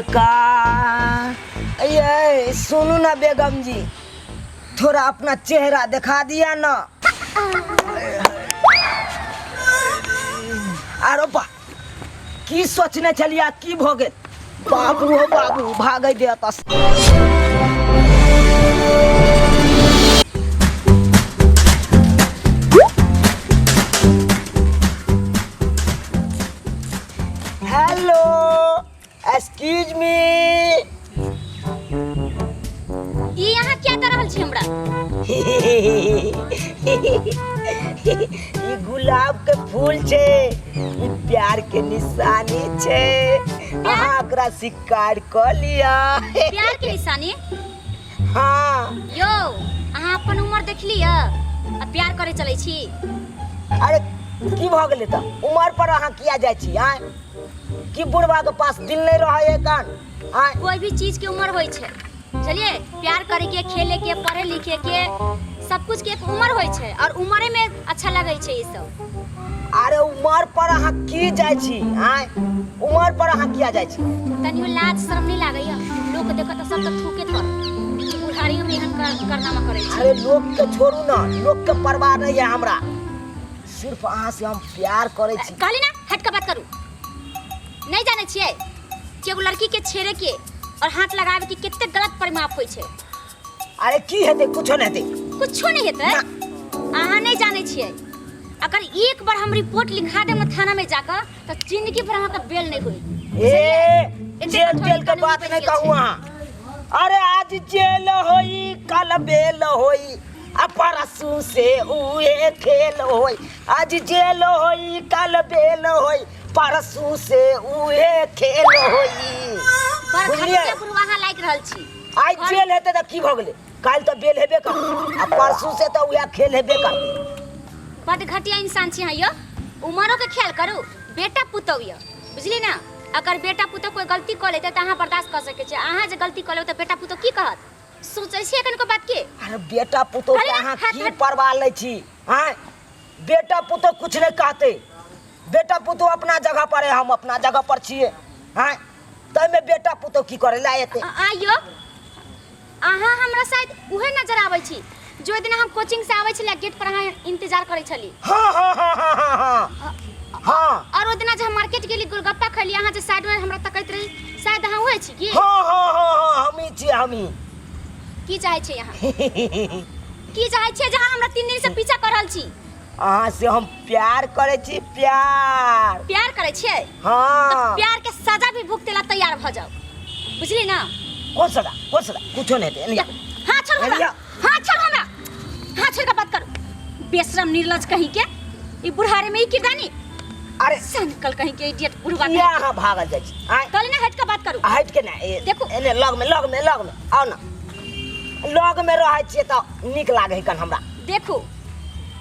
सरकार। ये सुनू ना बेगम जी, थोड़ा अपना चेहरा दिखा दिया ना। आरो बा, की सोचने छलिया, की भऽ गेल? बाबू हो बाबू, भागै दे एतऽ। Hello, excuse me. ई यहाँ क्या कर रहल छी हमरा? ई गुलाब के फूल छै, ई प्यार के निशानी छै। अहाँ एकरा स्वीकार कऽ लिअ। प्यार के निशानी? हाँ। यो, अहाँ अपन उम्र देख लिअ आ प्यार करे चलै छी। अरे, की भऽ गेलै तऽ? उमर पर अहाँ किया जाइ छी? आँय, की बुढ़वा के पास दिल नहीं रहे है कान? आँय। कोई भी चीज के उम्र होइ छै, बुझलिए? प्यार करे के, खेले के, पढ़े लिखे के, सब कुछ के एक उम्र होइ छै और उम्रे में अच्छा लगै छै ई सब। अरे, उमर पर अहाँ की जाइ छी? आँय, उमर पर अहाँ किया जाइ छी? तनियो लाज शर्म नहीं लागैया? लोग देखत तऽ सब तऽ थूके थर कि बुढ़ारियो में एहन कारनामा करै छै। अरे, लोग के छोड़ू ना, लोग के परवाह नहीं है हमरा। सिर्फ अहाँ से हम प्यार करै छी। कहली ना, हट के बात करू। नहीं जानै छियै कि एगो लड़की के छेड़े के और हाथ लगावे के कते गलत परिणाम होइ छै? अरे, की हेतै? कुछो नहीं हेतै। कुछो नहीं हेतै? अहाँ नहीं जानै छियै, अगर एक बार हम रिपोर्ट लिखा देब ना थाना में जाकर, तऽ जिंदगी भर अहाँके बेल नहीं होई। ए, जेल तेल के बात नहीं कहू अहाँ। अरे, आज जेल होई, कल बेल होई, आ परसू से उहे खेल होई। आज जेल होई, कल बेल होई, परसू से उहे खेल होई। पर बुझलियै? घटिया बुढ़वा अहाँ लागि रहल छी। आइ जेल हेतै तऽ की भऽ गेलै? काल्हि तऽ बेल हेबे कर आ परसू से तऽ उएह खेल हेबे करतै। बड घटिया इंसान छी अहाँ यौ। उमरो के ख्याल करू, बेटा पुतहु यऽ, बुझलियै ने? अगर बेटा पुतहु कोई गलती कऽ लेतै तऽ अहाँ बर्दाश्त कऽ सकै छियै। अहाँ जे गलती कऽ लेबै तऽ बेटा पुतहु की कहत? सोचै छियै कनिको बात के? अरे, बेटा पुतोह के अरे, अहाँ हाथ की हाथ। परवाह लै छी? आँय, बेटा पुतोह कुछ नहीं कहते। बेटा पुतोह अपना जगह पर है, हम अपना जगह पर छियै। आँय, ताहिमे बेटा पुतोह की करे ला एते? आइयो अहाँ हमरा शायद उहे नजर आबै छी जो दिन हम कोचिंग से आबै छलियै, गेट पर अहाँ इंतजार करै छली। हाँ हाँ हाँ हाँ हाँ हाँ हाँ। और ओ दिना जे हम मार्केट गेली, गोलगप्पा खैली, अहाँ जे साइड में हमरा तकैत रही, शायद अहाँ उहे छी की? हाँ हाँ हाँ हाँ, हमही छियै, हमही। की चाहै छियै अहाँ? की चाहै छियै जे अहाँ हमरा 3 दिन से पीछा कर रहल छी? अहाँ से हम प्यार करै छी, प्यार। प्यार करै छियै? तऽ हाँ। प्यार के सजा भी भुगते ला तैयार भऽ जाउ, बुझली ना? कौन सजा, कौन सजा? कुछो नहीं हेतै। एलिया। हाँ, छोड़ हमरा। एलिया। हाँ, छोड़ हमरा। हाँ, छोड़ के बात करू। बेशरम, निर्लज कहीं के, ई बुढ़ारे में ई किरदानी। अरे, सनकल कहीं के, इडियट बुढ़वा। किया अहाँ भागल जाइ छी? आँय। कहली ना, हट के बात करू। हटि के ना ए, देखू। एने लग में, लग में, लग में आउ ना। लग में रहै छियै तऽ नीक लागै कन हमरा। देखू,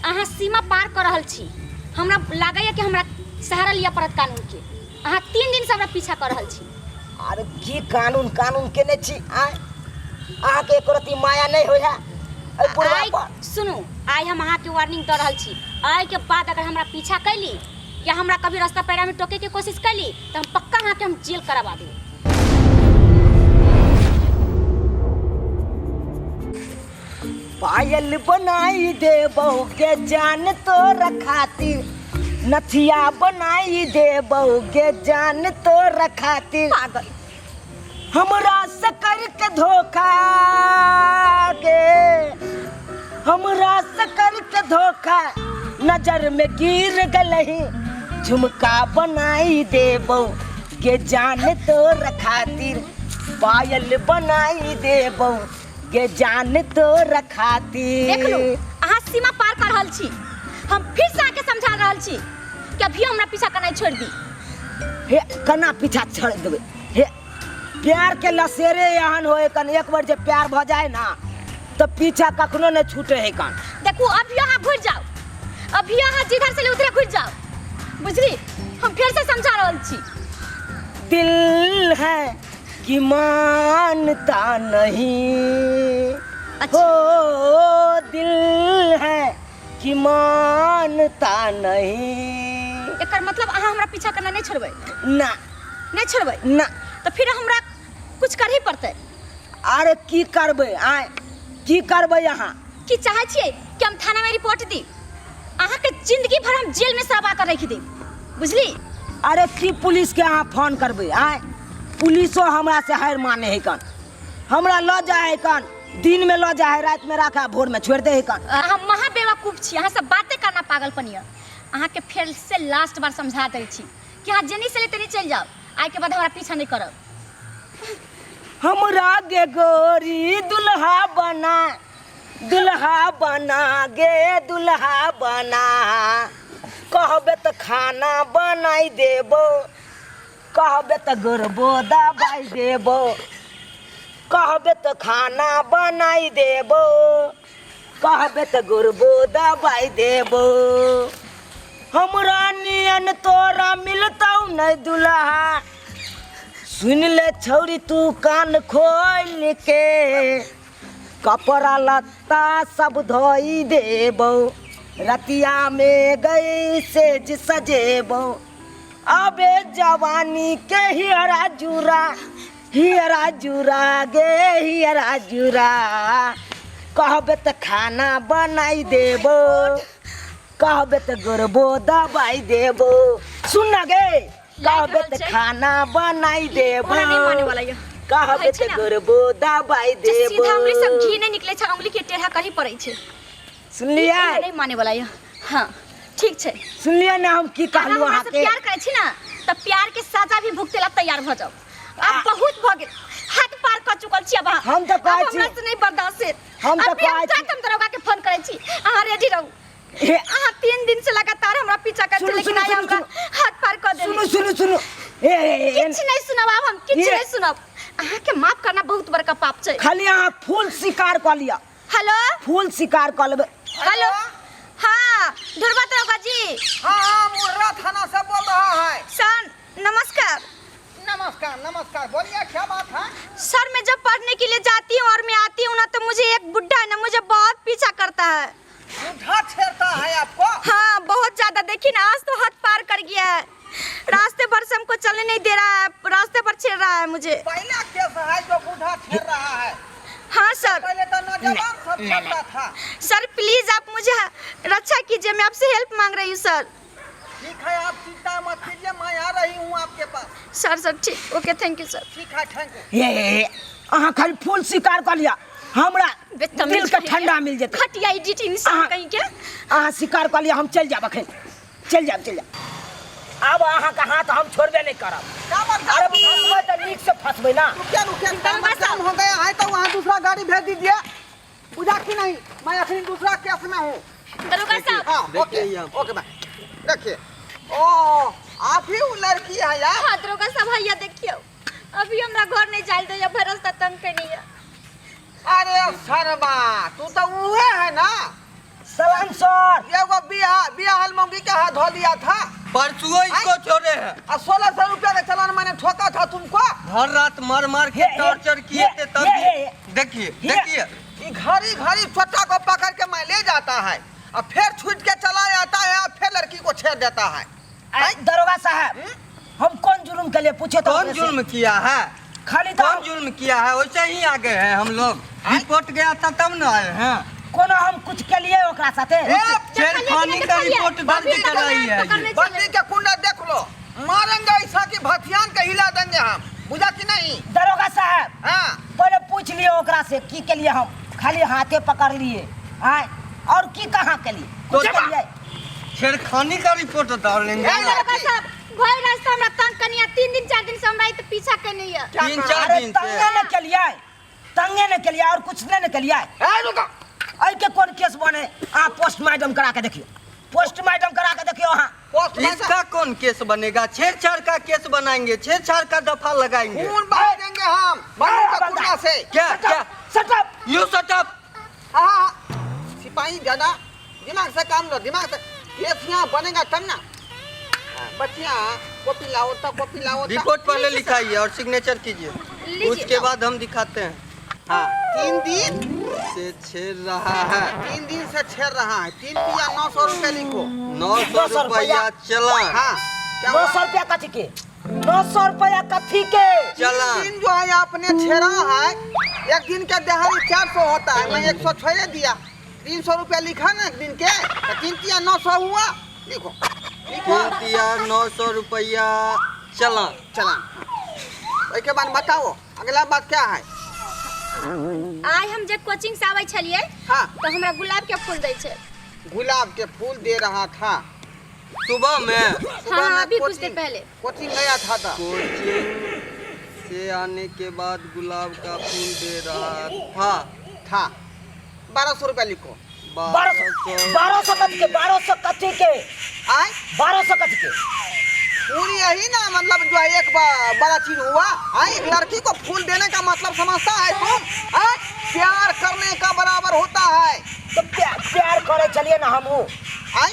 अहाँ सीमा पार कर रहल छी। हमरा लागैया कि हमरा सहारा लिअ पड़त कानून के। अहाँ 3 दिन से हमरा पीछा कर रहल छी। अरे, की कानून कानून केने छी? आँय, अहाँके एको रत्ती माया नहि होइ है एहि बुढ़वा आइ पर? सुनू, आइ हम अहाँके वार्निंग दऽ रहल छी। आइ के बाद अगर हमरा पीछा कैली या हमरा कभी रास्ता पैरा में टोके के कोशिश कैली, तऽ हम पक्का अहाँके हम जेल करवा देब। पायल बनाई दे बहू के जान तोरा खातिर, नथिया बनाई दे बहू के जान तोरा खातिर। पागल। हमरा से करके धोखा के, हमरा से करके धोखा, नजर में गिर गलही। झुमका बनाई दे बहू के जान तोरा खातिर, पायल बनाई दे बहू के जान तोरा खातिर। देख लू, अहाँ सीमा पार कर रहल छी। हम फिर से अहाँके समझा रहल छी कि अभी हमरा पीछा करनाइ छोड़ि दी। हे, केना पीछा छोड़ देबै? हे, प्यार के लसेरे एहन होए कन, एक बार जे प्यार भऽ जाए ना तऽ पीछा कखनो नहीं छूटे है कन। देखू, अभी अहाँ घुरि जाउ। अभी अहाँ जिधर से उधरे घुरि जाउ, बुझली? हम फिर से समझा रहल छी। दिल है कि मानता नहीं। अच्छा। हो, दिल है कि मानता नहीं। एकर मतलब अहाँ हमरा पीछा करना नहीं छोड़बै? ना। नहीं छोड़बै? ना। तऽ फिर हमरा कुछ करही पड़तै। अरे की करबै आय, की करबै अहाँ? की चाहै छियै कि हम थाना में रिपोर्ट दी? अहाँके जिंदगी भर हम जेल में सड़बा कर रखि दी, बुझली? अरे की पुलिस के अहाँ फोन करबै आय? पुलिसो हमरा से हारि माने है कन, हमरा लऽ जाइ है कन, दिन में लऽ जाइ है, राति में राखा, भोर में छोड़ि दे है कन। अहाँ महा बेवकूफ छी, अहाँ सब बाते करना पागलपन यऽ। अहाँके फेर से लास्ट बार समझा दै छी कि अहाँ जेनी से तेनी चलि जाउ, आइके बाद हमरा पीछा नहि करब। हमरा गे गोरी दुल्हा बना, दुल्हा बना गे दुल्हा बना, कहबे तऽ खाना बनाइ देबो, कहबे तऽ गोरबो दबाइ देबो, कहबे तऽ खाना बनाइ देबो, कहबे तऽ गोरबो दबाइ देबो। हमरा नियन तोरा मिलतौ नहि दुल्हा, सुन ले छौरी तू कान खोल के, कपड़ा लत्ता सब धोई देबो, रतिया में गई सेज सजेबो, अबे जवानी के हियरा जुरा, हियरा जुरा गे हियरा जुरा, कहबे तऽ खाना बनाई देबो, कहबे तऽ गोरबो दबाई देबो। सुन ना गे, कहबे तऽ खाना बनाई देबो, ओना नहि माने वाला यऽ। कहबे कहै छै तऽ ने, गोरबो दबाई जे देबो। सीधा उंगली सब घी नहि निकले छै, उंगली के टेढ़ा करही पड़ै छै। सुनलियै? एना नहि माने वाला यऽ। हाँ ठीक छै। सुनलियै ना हम की अगर कहलहुँ हमरा से अहाँके? प्यार करै छी ना तऽ प्यार के सजा भी भुगते ला तैयार भऽ जाउ। आब बहुत भऽ गेल, हद पार कऽ चुकल छी अब अहाँ। हम तऽ आब कहै छी- हमरा से नहि बर्दाश्त हेत। हम तऽ अभी हम कहै छी- तुरंत हम दरोगा के फोन करै छी, अहाँ रेडी रहू। हे, अहाँ 3 दिन से लगातार हमरा पीछा करै छी, सुनू, लेकिन सुनू, आइ सुनू, हमरा हाथ पार कऽ देली। सुनू सुनू सुनू, हे, हे, हे, किछु नहि सुनब आब हम, किछु ये- नहि सुनब। अहाँके माफ करना बहुत बड़का पाप छै। खाली अहाँ फूल शिकार कऽ लिअ। हेलो, फूल शिकार कऽ लेबै। हेलो, हाँ ढोरबा दरोगा जी। हाँ हाँ, मुर्रा थाना से बोल रहा है। सर नमस्कार। नमस्कार नमस्कार, बोलिए क्या बात है? सर मैं जब पढ़ने के लिए जाती हूँ और मैं आती हूँ ना तो मुझे एक बुढ़ा है ना, मुझे बहुत पीछा करता है। बुढ़ा छेड़ता है आपको? हाँ बहुत ज्यादा, देखिए ना आज तो हद पार कर गया है, रास्ते पर से हमको चलने नहीं दे रहा है, रास्ते पर छेड़ रहा है मुझे। पहला केस है जो बूढ़ा छेड़ रहा है। हाँ सर। पहले तो नौजवान सब छेड़ता था। सर प्लीज आप मुझे रक्षा कीजिए, मैं आपसे हेल्प मांग रही हूँ सर। ठीक है, आप चिंता मत कीजिए, मैं आ रही हूँ आपके पास। सर सर ठीक, ओके thank you sir. ठीक है, thank you. हे, हे, हे, अहाँ खाली फूल शिकार कऽ लिअ, हमरा बेतमीज दिल के कहीं ठंडा मिल जेतै। घटिया इडियट इंसान अहाँ- कहीं के। अहाँ शिकार कऽ लिअ, हम चलि जायब अखन, चलि जायब, चलि जायब। आब अहाँके हाथ हम छोड़बे नहि करब। क्या बात अरे फंसबै तऽ नीक से फंसबै ना। रुकिए रुकिए, काम दरोगा खत्म हो गया है तो वहाँ दूसरा गाड़ी भेज दीजिए। बुझा कि नहीं, मैं अखनी दूसरा केस में हूँ। दरोगा साहब। हाँ, ओके, देखिए यहाँ। ओके बाय। देखिए, ओ आप ही वो लड़की है यार। हाँ दरोगा साहब, हैया देखियो अभी हमरा घर नहीं जाए दे, भर रास्ता तंग कनी है। अरे शर्मा तू तो उहे है ना। सलाम सर। एगो बियाह बियाहल मौगी के हाथ धो लिया था। परसुओ इसको छोड़े हैं। और 1600 रुपया का चालान मैंने ठोका था तुमको। हर रात मार मार के ये, ये, टॉर्चर किए ये, थे तब ये, भी। ये, ये। देखिए, ये। देखिए। ये घड़ी घड़ी चोटा को पकड़ के मैं ले जाता है और फिर छूट के चला जाता है और फिर लड़की को छेड़ देता है। दरोगा साहब, हम कौन जुर्म के लिए पूछे तो कौन अपने से? जुर्म किया है? खाली तो कौन जुर्म किया है? वैसे ही आ गए हैं हम लोग, रिपोर्ट गया था तब न आए हैं। कोनो हम कुछ के लिए ओकरा साथे? ए, छेड़खानी का रिपोर्ट दर्ज कराई है ये। बंदी के कुंडा देख लो, मारेंगे ऐसा कि भथियान के हिला देंगे हम, बुझा कि नहीं? दरोगा साहब, हाँ। पहले पूछ लिए ओकरा से की के लिए हम खाली हाथे पकड़ लिए आए और की कहाँ के लिए? तो कुछ के लिए? छेड़खानी का रिपोर्ट डालेंगे। ए, दरोगा साहब, भर रास्ता हमरा तंग कनिया, 3 दिन 4 दिन से हमरा ई पीछा कने है। क्या तीन करा? चार अरे दिन से। तंगे न के लिए, तंगे न के लिए और कुछ नहीं न के लिए। ए, रुको। ऐ के कौन केस बने? आ पोस्टमार्टम करा के देखियो, पोस्टमार्टम करा के देखियो। हाँ पोस्टमार्टम इसका कौन केस बनेगा? छेड़छाड़ का केस बनाएंगे, छेड़छाड़ का दफा लगाएंगे, खून बहा देंगे हम बंदूक का कुंडा से। क्या क्या? Shut up, you shut up. हाँ, सिपाही ज्यादा दिमाग से काम लो, दिमाग से केस यहाँ बनेगा तब ना। हाँ, बच्चियाँ कॉपी लाओ तो कॉपी लाओ तो। रिपोर्ट पहले लिखाइए और सिग्नेचर कीजिए, लीजिए। उसके बाद हम दिखाते हैं। हाँ, 3 दिन से छेड़ रहा है, 3 दिन से छेड़ रहा है। 3 पिया 900 रुपये लिखो। 900 रुपया चला। हाँ, क्या 900 हुआ? रुपया कथी के? 900 रुपया कथी के? चला। तीन दिन जो है आपने छेड़ा है, एक दिन का दिहाड़ी 400 होता है, मैं 106 दिया, 300 रुपया लिखा ना एक दिन के, तो तीन तिया 900 हुआ। लिखो लिखो। तीन तिया 900 रुपया चला। चलान। ओहिके बाद बताओ अगला बात क्या है? आइ हम जे कोचिंग से आबै छलियै हाँ। तऽ हमरा गुलाब के फूल दै छै। गुलाब के फूल दे रहा था सुबह में। सुबह हाँ, में अभी कुछ देर कोचिंग- पहले। कोचिंग गया था तो। कोचिंग से आने के बाद गुलाब का फूल दे रहा था। था। 1200 रुपया लिखो। 1200, 1200 कथी के? 1200 कथी के? आए? 1200 कथी के? फूल यही ना, मतलब जो है एक बड़ा चीज हुआ। आए, एक लड़की को फूल देने का मतलब समझता है तुम? आए, प्यार करने का बराबर होता है। तो प्यार करे चलिए ना हमू। आए?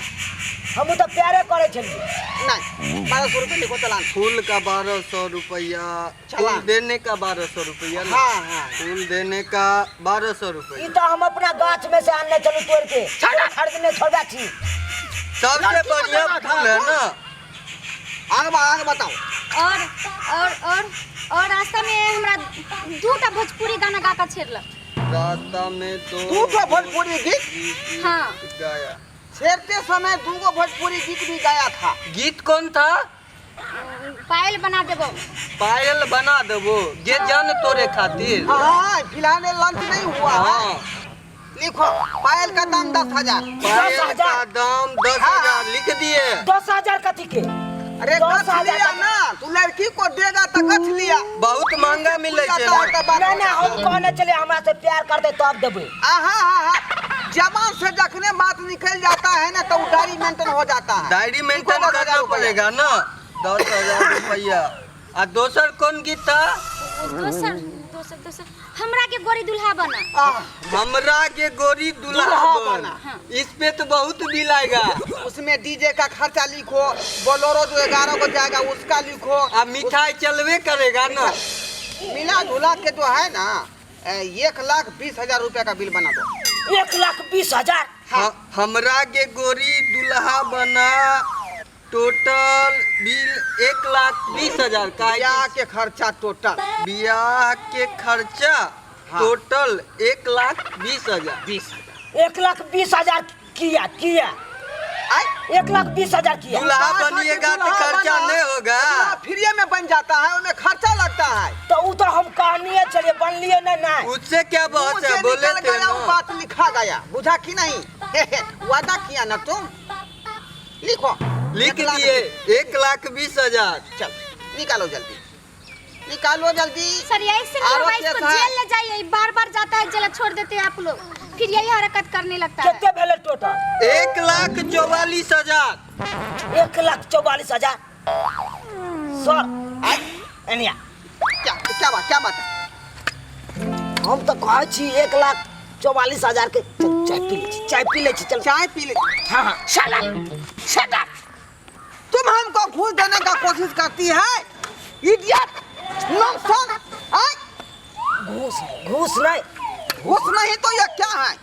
हमू तो प्यारे करे चलिए। नहीं, 1200 रुपये लिखो चलान। फूल का 1200 रुपया, चलान। फूल देने का 1200 रुपया ना? हाँ, हाँ। फूल देने का 1200 रुपया। ई तो हम अपना गाछ में से आनने चलू तोड़ के, खरीदने छोड़ा छी। सबसे लड़की को बढ़िया देना था फूल है तो। ना। आगे आगे बताओ। और और और और रास्ता में हमरा दूटा भोजपुरी गाना गा के छेड़लक। रास्ता में दो दूठो भोजपुरी गीत? हाँ। गाया। छेड़ते समय दूगो भोजपुरी गीत भी गाया था। गीत कौन था? पायल बना देबो। पायल बना देबो जे जान तोरे खातिर। हाँ, फिलहाल लंच नहीं हुआ है। हाँ। लिखो, पायल का दाम 10,000। पायल 10,000। का दाम 10,000 लिख दिए। 10,000 कथी के? अरे दस गछ हजार लिया का- ना, तू लड़की को देगा तो गछ लिया। बहुत महंगा मिले छै जाता है ना। तो बात नहीं नहीं, हम कहने चले हमरा से प्यार कर दे तब देबे। आहा, हा, हा। जबान से जखने बात निकल जाता है ना तो वो डायरी मेंटेन हो जाता है। डायरी मेंटेन लिखो 10,000 करना रुपया। पड़ेगा ना। 10,000 रुपया। आ दोसर कौन गीत था? दोसर दोसर दोसर हमरा के गोरी दुल्हा बना। आह, हमरा के गोरी दुल्हा दुल्हा बन। बना। हाँ। इस पे तो बहुत बिल आएगा। उसमें डीजे का खर्चा लिखो, बोलेरो जो 11 को जाएगा उसका लिखो। आ मिठाई चलवे करेगा ना। मिला जुला के जो है ना 1,20,000 रुपया का बिल बना दो। 1,20,000? हाँ। हमरा के गोरी दुल्हा बना, टोटल बिल 1,20,000 का। ब्याह के खर्चा टोटल। ब्याह के खर्चा हाँ। टोटल 1,20,000। 20,000। 1,20,000 किया किया? आए? 1,20,000 किया? दुल्हा बात है कि बनिएगा तो दुल्हा खर्चा बना, नहीं होगा। दुल्हा फ्री में बन जाता है, उन्हें खर्चा लगता है। तो वो तो हम कहनिए चलिए बनलिए ना ना। उससे क्या मुंह बात से है, बोले निकल थे गया वो ना। बात लिखा गया, बुझा कि नहीं? वादा किया ना तुम। लिखो। लिख 1,20,000। दिए 1,20,000। चल निकालो जल्दी, निकालो जल्दी। सर यही से आरो मेरा वाइफ को केस है। जेल ले जाइए, बार बार जाता है जेल, छोड़ देते हैं आप लोग, फिर यही हरकत करने लगता है। कितने भेले टोटल? 1,44,000। 1,44,000। सर एनिया क्या क्या बात, क्या बात है? हम तो कहै छी 1,44,000 के। चल, चाय पी ले छी, चाय पी ले छी, चल। चाय पी ले। हाँ हाँ, शट अप शट अप। तुम हमको घूस देने का कोशिश करती है, इडियट नॉनसेंस। आए? घूस घूस नहीं। घूस नहीं तो यह क्या है?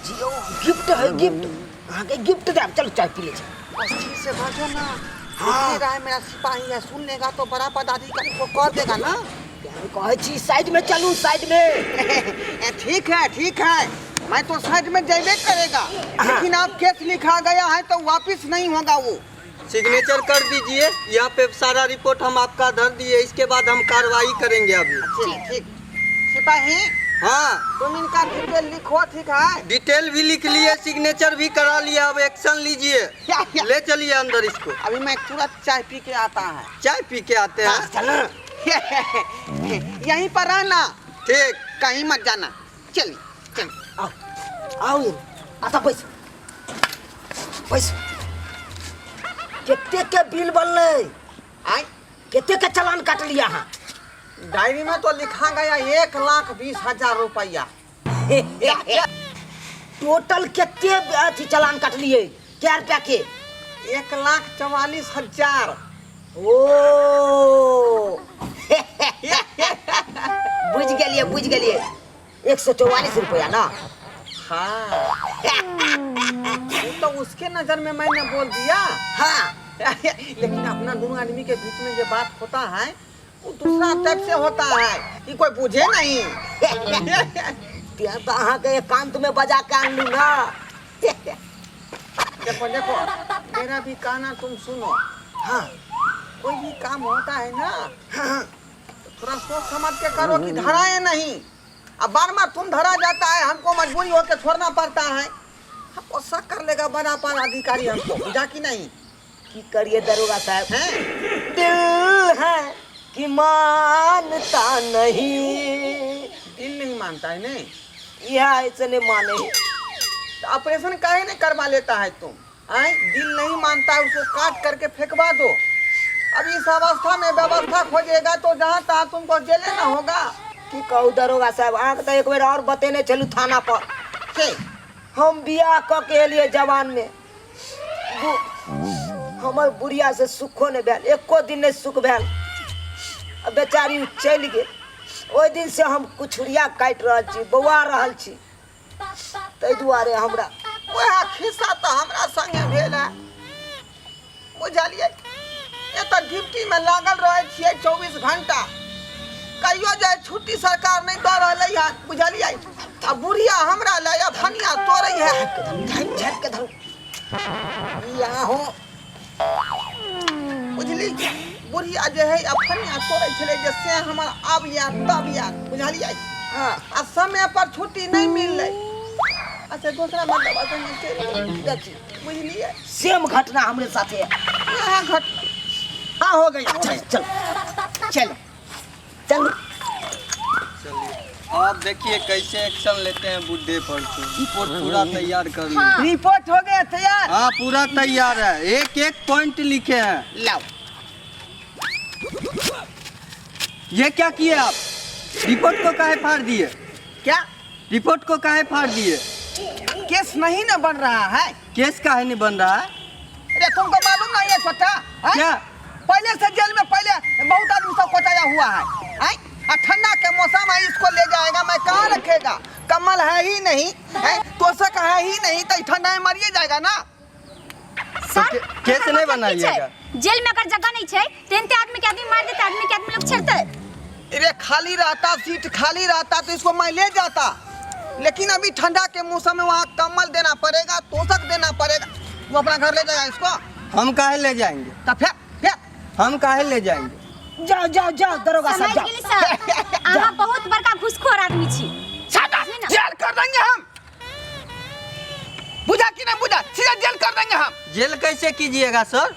जी ओ गिफ्ट है, गिफ्ट, अहाँके गिफ्ट देब। चल चाय पी ले छी। अच्छी से बाजो ना। हाँ। रहा है मेरा सिपाही है, सुन लेगा तो बड़ा पदाधिकारी को कह देगा ना। कहै छी साइड में चलू, साइड में। ठीक है ठीक है, मैं तो साइड में जाबे करेगा, लेकिन आप केस लिखा गया है तो वापस नहीं होगा वो। सिग्नेचर कर दीजिए यहाँ पे, सारा रिपोर्ट हम आपका धर दिए, इसके बाद हम कार्रवाई करेंगे अभी। ठीक ठीक। सिपाही हाँ तुम इनका डिटेल लिखो, ठीक है? डिटेल भी लिख लिए, सिग्नेचर भी करा लिया, अब एक्शन लीजिए। क्या क्या? ले चलिए अंदर इसको। अभी मैं तुरंत चाय पी के आता है। चाय पी के आते हैं। चल यहीं पर रहना, ठीक, कहीं मत जाना। चलिए चलिए। आओ आओ आता पैसा पैसा। कते के बिल बनलै? आए? कते के चालान काटलियै अहाँ? डायरी में तो लिखा गया 1,20,000 रुपया। टोटल कते अथी चालान काटलियै? कै रुपया के? 1,44,000। ओ बुझि गेलियै बुझि गेलियै, 144 रुपया ना? हाँ वो तो उसके नजर में मैंने बोल दिया। हाँ। लेकिन अपना दोनों आदमी के बीच में जो बात होता है वो दूसरा टाइप से होता है, ये कोई बुझे नहीं। तें तऽ अहाँके एकांत में बजा के आनलू ना। देखो देखो, मेरा भी कहना तुम सुनो। हाँ। कोई भी काम होता है ना, हाँ, तो थोड़ा सोच समझ के करो कि धराए नहीं। अब बार बार तुम धरा जाता है, हमको मजबूरी होकर छोड़ना पड़ता है। हमको शक कर लेगा बड़ा पर अधिकारी हमको, बुझा कि नहीं? की करिए दरोगा साहब, हैं? दिल है कि मानता नहीं। दिल नहीं मानता है नहीं? यह ऐसे नहीं माने। तो ऑपरेशन काहे नहीं करवा लेता है तुम? आए, दिल नहीं मानता है उसको काट करके फेंकवा दो। अब इस अवस्था में व्यवस्था खोजेगा तो जहाँ तहाँ तुमको जेले ना होगा। की कहू दरोगा साहब, अहाँके तऽ एक बेर और बतेने छलू थाना पर। के? हम बियाह कऽ के एलियै जवान में, हमर बुढ़िया से सुखो नहीं भेल, एको दिन नहीं सुख भेल। आ बेचारी उ चलि गेल। ओहि दिन से हम कुछुरिया काटि रहल छी, बौआ रहल छी, ताहि दुआरे हमरा वएह खिस्सा तऽ हमरा संगे भेल है, बुझलियै? एतऽ ड्यूटीमे लागल रहै छियै 24 घंटा, कहियो जे छुट्टी सरकार नहि दऽ रहलै हन, बुझलियै? आ बुढ़िया हमरा लए आ फनिया तोड़ै है। झाँपि झाँपि के धरू यहाँ हो, बुझली? बुढ़िया जे है आ फनिया तोड़ै छलै जे से हमर आब याद तब याद, बुझलियै? हाँ। आ समय पर छुट्टी नहि मिललै। अच्छा दूसरा मतलब संगे चलि गेल। देखी, बुझलियै? सेम घटना हमरे साथे है। यहाँ घटना हाँ हो गई। चल चल चलो चल। चलिए आप देखिए कैसे एक्शन लेते हैं बुढ़े पर से। रिपोर्ट पूरा तैयार कर लीजिए। हाँ। रिपोर्ट हो गया तैयार? हाँ पूरा तैयार है, एक एक पॉइंट लिखे हैं। लाओ। ये क्या किए आप? रिपोर्ट को काहे फाड़ दिए? क्या? रिपोर्ट को काहे फाड़ दिए? केस नहीं ना बन रहा है। केस काहे नहीं बन रहा है? अरे तुमको मालूम नहीं है छोटा, हैं? क्या? पहले से जेल में पहले बहुत आदमी सब कोचाया हुआ है, हैं? और ठंडा के मौसम है, इसको ले जाएगा मैं कहाँ रखेगा? कम्बल है ही नहीं, हैं? तोशक है ही नहीं, तो ठंडा में मरिए जाएगा ना। सर, तो केस एकर नहीं मतलब की छै? बनाइएगा। जेल में अगर जगह नहीं छै तेनते आदमी के आदमी मार देते, आदमी के आदमी लोग छेड़ते। अरे खाली रहता, सीट खाली रहता तो इसको मैं ले जाता, लेकिन अभी ठंडा के मौसम में वहाँ कम्बल देना पड़ेगा, तोशक देना पड़ेगा। वो अपना घर ले जाएगा इसको। हम काहे ले जाएंगे? तो फेंक फेंक। हम काहे ले जाएंगे? जाओ जाओ जाओ दरोगा साहब, समझ जाओ। गेली सर, अहाँ बहुत बड़का घूसखोर आदमी छी। बुझलियै ने? जेल कर देंगे हम, बुझा कि नहीं बुझा? सीधा जेल कर देंगे हम। जेल कैसे कीजिएगा सर?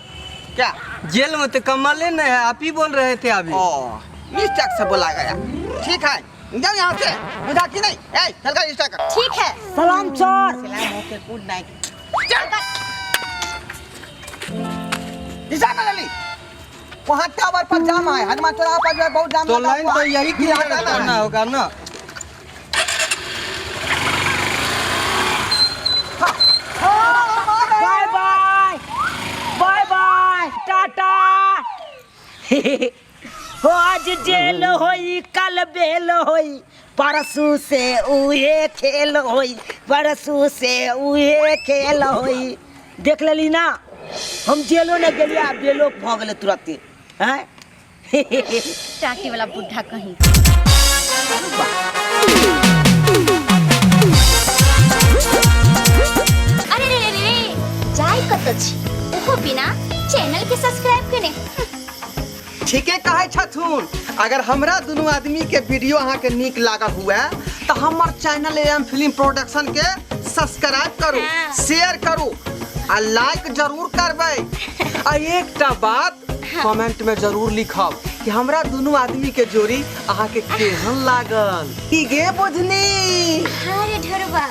क्या? जेल में तो कम्बले नहीं है, आप ही बोल रहे थे अभी। ओ मिस्टेक से बोला गया, ठीक है जाओ यहाँ से, बुझा कि नहीं? ए चल कर स्टार्ट कर। ठीक है। सलाम सर। सलाम, ओके गुड नाइट। चल दिशा ना जल्दी, वहाँ टावर पर जाम है, हनुमान चौराहा पर जो है बहुत जाम तो लगा लाइन हुआ तो है। यही यहाँ क्लियर जाना करना है। होगा ना। Bye bye bye bye tata. हो आज जेल होई कल बेल होई, परसू से उहे खेल होई, परसू से उहे खेल होई। देख लेली ना, हम जेलो ने गेलियै आ बेलो भऽ गेलै तुरते। हैं? टाटी वाला बुढ़ा कहीं। अरे रे रे रे, जाय कत छी ओहो बिना चैनल के सब्सक्राइब केने। ठीके कहै छथुन। अगर हमरा दुनू आदमी के वीडियो अहाँ के नीक लागल हुए तो हमर चैनल एम फिल्म प्रोडक्शन के सब्सक्राइब करू, हाँ। शेयर करू आ लाइक जरूर करबै। आ एकटा बात कमेंट में जरूर लिखब कि हमरा दुनू आदमी के जोड़ी अहाँ के केहन लागल। की गे बुझनी? हाँ रे ढोरबा।